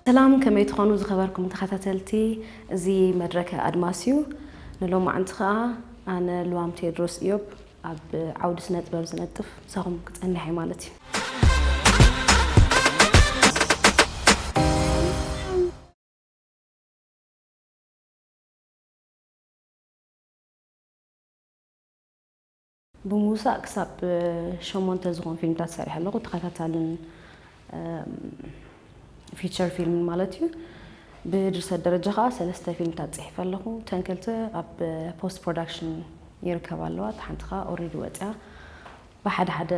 ሰላም፣ ከመይ ትኾኑ ዝኸበርኩም ተኸታተልቲ እዚ መድረከ ኣድማስ እዩ። ንሎማዓንቲ ኸኣ ኣነ ልዋም ቴድሮስ እዮብ ኣብ ዓውዲ ስነ ጥበብ ዝነጥፍ ምሳኹም ክጸንሕ እየ ማለት እዩ። ብምውሳእ ክሳብ ሸሞንተ ዝኾኑ ፊልምታት ሰሪሐ ኣለኹ። ተኸታታልን፣ እም፣ ፊቸር ፊልምን ማለት እዩ። ብድርሰት ደረጃ ኸኣ ሰለስተ ፊልምታት ጽሒፈ ኣለኹ። እተን ክልተ ኣብ ፖስት ፕሮዳክሽን ይርከባ ኣለዋ። እታ ሓንቲ ኸኣ ኦልሬዲ ወጺኣ። ብሓደ ሓደ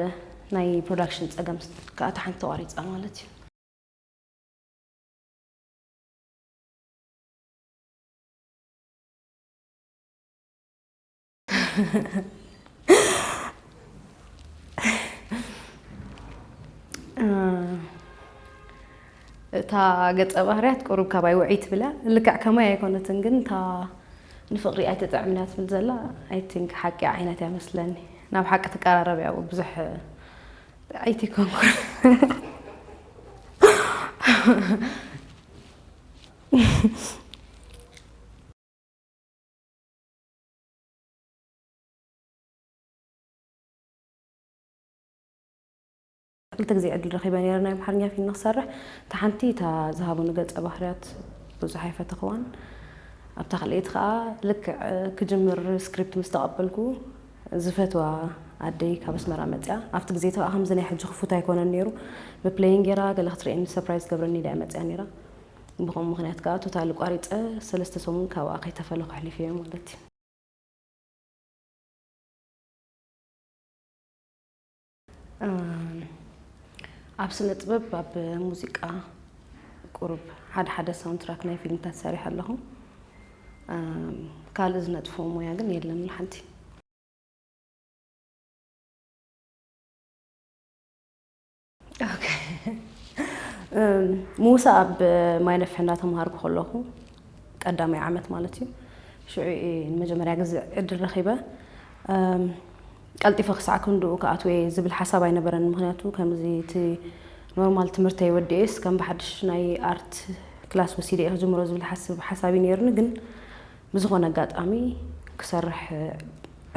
ናይ ፕሮዳክሽን ጸገም ከኣ እታ ሓንቲ ተቋሪጻ ማለት እዩ። እታ ገጸ ባህርያት ቁሩብ ካባይ ውዕይ ትብል እያ። ልክዕ ከማይ ኣይኮነትን፣ ግን እታ ንፍቕሪ ኣይትጥዕምን እያ ትብል ዘላ፣ ኣይ ቲንክ ሓቂ ዓይነት እያ መስለኒ። ናብ ሓቂ ትቀራረብ እያ፣ ብዙሕ ኣይትኮንኩን። ክልተ ግዜ ዕድል ረኺበ ነይረ ናይ ኣምሓርኛ ፊልም ክሰርሕ። እታ ሓንቲ እታ ዝሃቡኒ ገጸ ባህርያት ብዙሕ ኣይፈተኽዋን። ኣብታ ካልኣይቲ ኸኣ ልክዕ ክጅምር ስክሪፕት ምስ ተቐበልኩ ዝፈትዋ ኣደይ ካብ ኣስመራ መጽያ። ኣብቲ ግዜ እቲ ኸኣ ከምዚ ናይ ሕጂ ክፉት ኣይኮነን ነይሩ። ብፕሌይን ጌራ ገለ ክትርእየኒ ሰርፕራይዝ ገብረኒ ኢላ እያ መጽያ ነይራ። ብኸምኡ ምኽንያት ከኣ ቶታሊ ቋሪጸ ሰለስተ ሰሙን ካብኣ ከይተፈለኹ ኣሕሊፈዮ ማለት እዩ። እም፣ ኣብ ስነ ጥበብ ኣብ ሙዚቃ ቁሩብ ሓደ ሓደ ሳውንድ ትራክ ናይ ፊልምታት ሰሪሐ ኣለኹ። እም፣ ካልእ ዝነጥፎ ሞያ ግን የለን ሓንቲ። ኦኬ። እም፣ ምውሳእ ኣብ ማይ ነፍሒ እናተምሃርኩ ከለኹ፣ ቀዳማይ ዓመት ማለት እዩ። ሽዑ እየ ንመጀመርያ ግዜ ዕድል ረኺበ። እም፣ ቀልጢፈ ክሳዕ ክንድኡ ክኣትው እየ ዝብል ሓሳብ ኣይነበረን። ምኽንያቱ፣ ከምዚ እቲ ኖርማል ትምህርተይ ወዲኤስ፣ ከም ብሓድሽ ናይ ኣርት ክላስ ወሲደ እየ ክጅምሮ ዝብል ሓስብ-፣ ሓሳብ እዩ ነይሩኒ። ግን ብዝኾነ ኣጋጣሚ ክሰርሕ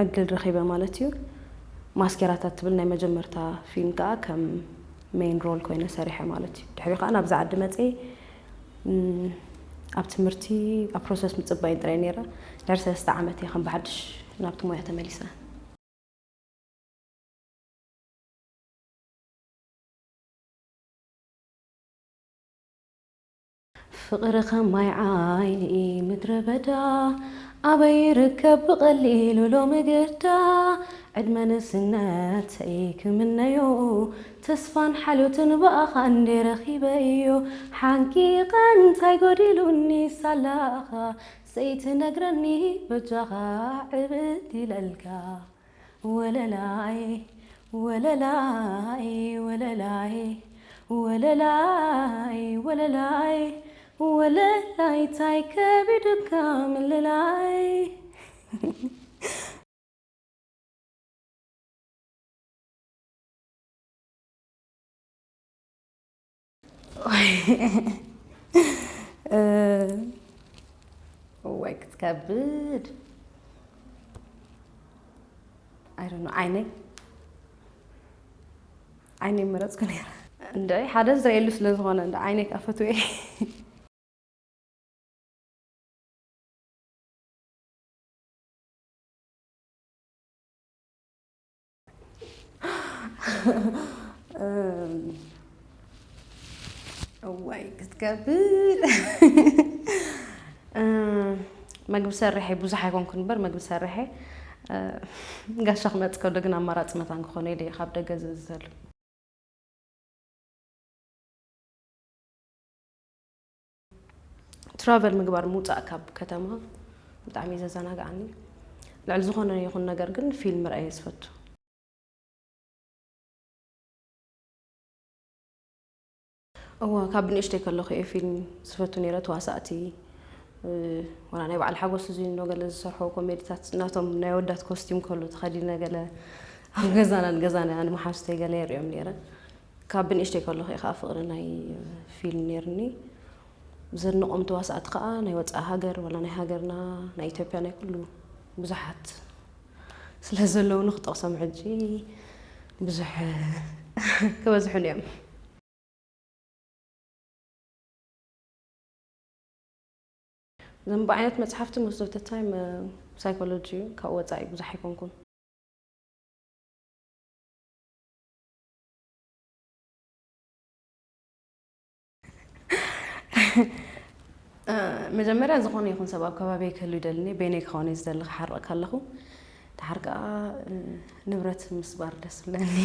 ዕድል ረኺበ ማለት እዩ። ማስኬራታት ትብል ናይ መጀመርታ ፊልም ከኣ ከም ሜን ሮል ኮይነ ሰሪሐ ማለት እዩ። ድሕሪኡ ከኣ ናብዛ ዓዲ መጽየ፣ እም፣ ኣብ ትምህርቲ፣ ኣብ ፕሮሰስ ምጽባይን ጥራይ ነይረ። ድሕሪ ሰለስተ ዓመት እየ ከም ብሓድሽ ናብቲ ሞያ ተመሊሰ። ፍቕሪ ከም ማይ ዓይኒ ምድረ በዳ፣ ኣበይ ይርከብ ብቐሊሉ ሎሚ ግዳ? ዕድመ ንእስነተይ ክምነዮ፣ ተስፋን ሓልዮትን ብኣኻ እንዴ ረኺበዮ። ሓንቂቐ እንታይ ጎዲሉኒ ሳላኻ፣ ዘይትነግረኒ በጃኻ ዕብድ ኢለልካ። ወለላይ፣ ወለላይ፣ ወለላይ፣ ወለላይ፣ ወለላይ፣ ወለላይ፣ ታይ ከቢዱካ ምልላይ። እ፣ እዋይ ክትከብድ። I don't know፣ ዓይነይ፣ ዓይነይ መረጽኩ ነይረ። እንድዒ ሓደ ዝርእየሉ ስለ ዝኾነ፣ እንደ ዓይነይ ከኣ ፈትወ እየ። እም፣ እዋይ ክትከብድ። እም፣ መግቢ ሰርሐ ብዙሕ ኣይኮንኩን እምበር፣ መግቢ ሰርሐ፣ እ፣ ጋሻ ክመጽእ ከሎ ግን ኣማራጺ መታን ክኾነ ኢለ እየ ካብ ደገ ዝእዝዘሉ። ትራቨል ምግባር፣ ምውጻእ ካብ ከተማ ብጣዕሚ እዩ ዘዘናግዓኒ። ልዕሊ ዝኾነ ይኹን ነገር ግን ፊልም ምርኣይ እየ ዝፈቱ። እወ፣ ካብ ንእሽተይ ከለኹ እየ ፊልም ዝፈቱ ነይረ። ተዋሳእቲ፣ እ፣ ዋላ ናይ በዓል ሓጎስ እዙይ እንዶ ገለ ዝሰርሖ ኮሜዲታት፣ ናቶም ናይ ወዳት ኮስቲም ከሎ ተኸዲነ ገለ ኣብ ገዛናን ገዛና ኣነ መሓዙተይ ገለ የርእዮም ነይረ። ካብ ብንእሽተይ ከለኹ እየ ከዓ ፍቕሪ ናይ ፊልም ነይርኒ። ዘድንቖም ተዋሳእቲ ከዓ ናይ ወፃኢ ሃገር ዋላ ናይ ሃገርና፣ ናይ ኢትዮጵያ፣ ናይ ኩሉ ብዙሓት ስለ ዘለዉ ንክጠቕሶም ሕጂ ብዙሕ ክበዝሑን እዮም። ዘንብ ዓይነት መፅሓፍቲ most of the time ሳይኮሎጂ ካብኡ ወፃኢ ብዙሕ ኣይኮንኩን። መጀመርያ ዝኾነ ይኹን ሰብ ኣብ ከባቢ ክህሉ ይደልኒ፣ በይነይ ክኸውን እየ ዝደሊ ክሓርቕ ከለኹ። ድሓር ከዓ ንብረት ምስባር ደስ ብለኒ።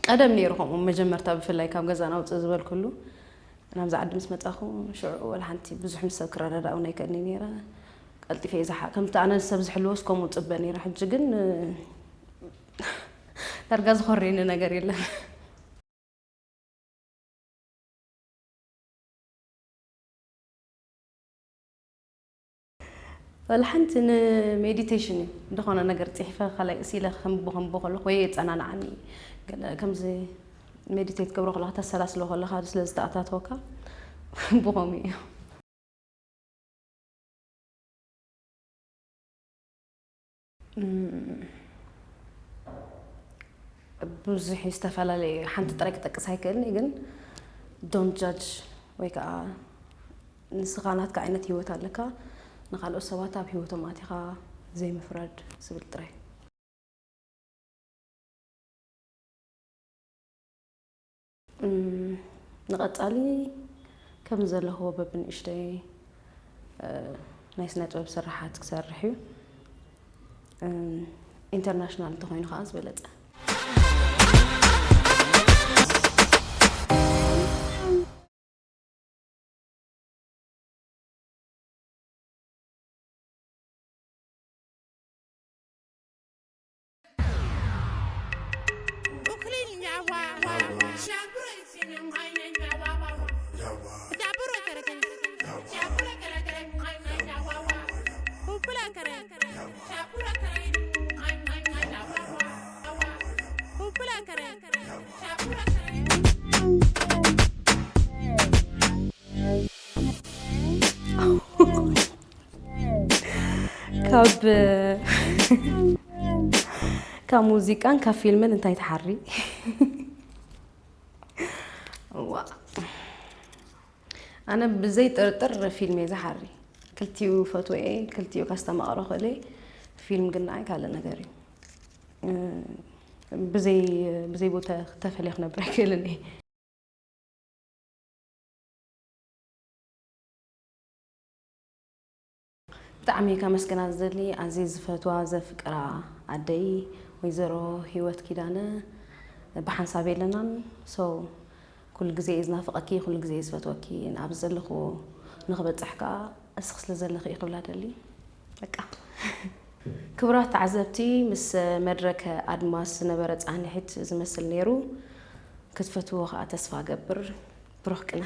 ቀደም ነይሩ ከምኡ መጀመርታ ብፍላይ ካብ ገዛ ናውፅእ ዝበልኩሉ ናብዚ ዓዲ ምስ መፃኹ ሽዑ ወላ ሓንቲ ብዙሕ ምስ ሰብ ክረዳዳእውን ኣይክእልኒ ነይረ። ቀልጢፈ እየ ዝሓ ከምቲ ኣነ ሰብ ዝሕልወስ ከምኡ ፅበ ነይረ። ሕጂ ግን ዳርጋ ዝኾሬኒ ነገር የለን። ወላ ሓንቲ ንሜዲቴሽን እዩ። ዝኾነ ነገር ፅሒፈ ካልኣይ እስ ኢለ ከምቦ ከምቦ ከለኹ ወይ የፀናንዓኒ። ገለ ከምዚ ሜዲቴት ክገብሮ ከለኻ ተሰላስሎ ከለኻ ስለ ዝተኣታተወካ ብኸምኡ እዩ። ብዙሕ ዝተፈላለዩ ሓንቲ ጥራይ ክጠቅስ ኣይክእልኒ ግን don't judge ወይ ከዓ ንስኻ ናትካ ዓይነት ህይወት ኣለካ ንካልኦት ሰባት ኣብ ህይወቶም ኣቲኻ ዘይምፍራድ ዝብል ጥራይ። ንቐጻሊ ከም ዘለኽዎ በብንእሽተይ ናይ ስነ ጥበብ ስራሓት ክሰርሕ እዩ። ኢንተርናሽናል እንተኾይኑ ከዓ ዝበለጸ። ካብ ካብ ሙዚቃን ካብ ፊልምን እንታይ ትሓሪ? እዋ ኣነ ብዘይ ጥርጥር ፊልም እየ ዝሓሪ። ክልቲኡ ፈትወ እየ፣ ክልቲኡ ካስተማቕሮ ክእል እየ። ፊልም ግን ንዓይ ካልእ ነገር እዩ። ብዘይ ብዘይ ቦታ ተፈልየ ክነብር ኣይክእልን እየ። ብጣዕሚ ከመስግና ዝደሊ ኣዝየ ዝፈትዋ ዘፍቅራ ኣደይ ወይዘሮ ህይወት ኪዳነ ብሓንሳብ የለናን። So ኩሉ ግዜ እየ ዝናፍቐኪ፣ ኩሉ ግዜ እየ ዝፈትወኪ። ንኣብዚ ዘለኹ ንኽበፅሕ ከዓ እስኺ ስለ ዘለኺ እየ ክብላ ደሊ። በቃ ክቡራት ተዓዘብቲ፣ ምስ መድረክ ኣድማስ ዝነበረ ፃንሒት ዝመስል ነይሩ። ክትፈትዎ ከዓ ተስፋ ገብር። ብሩኽ ቅነ።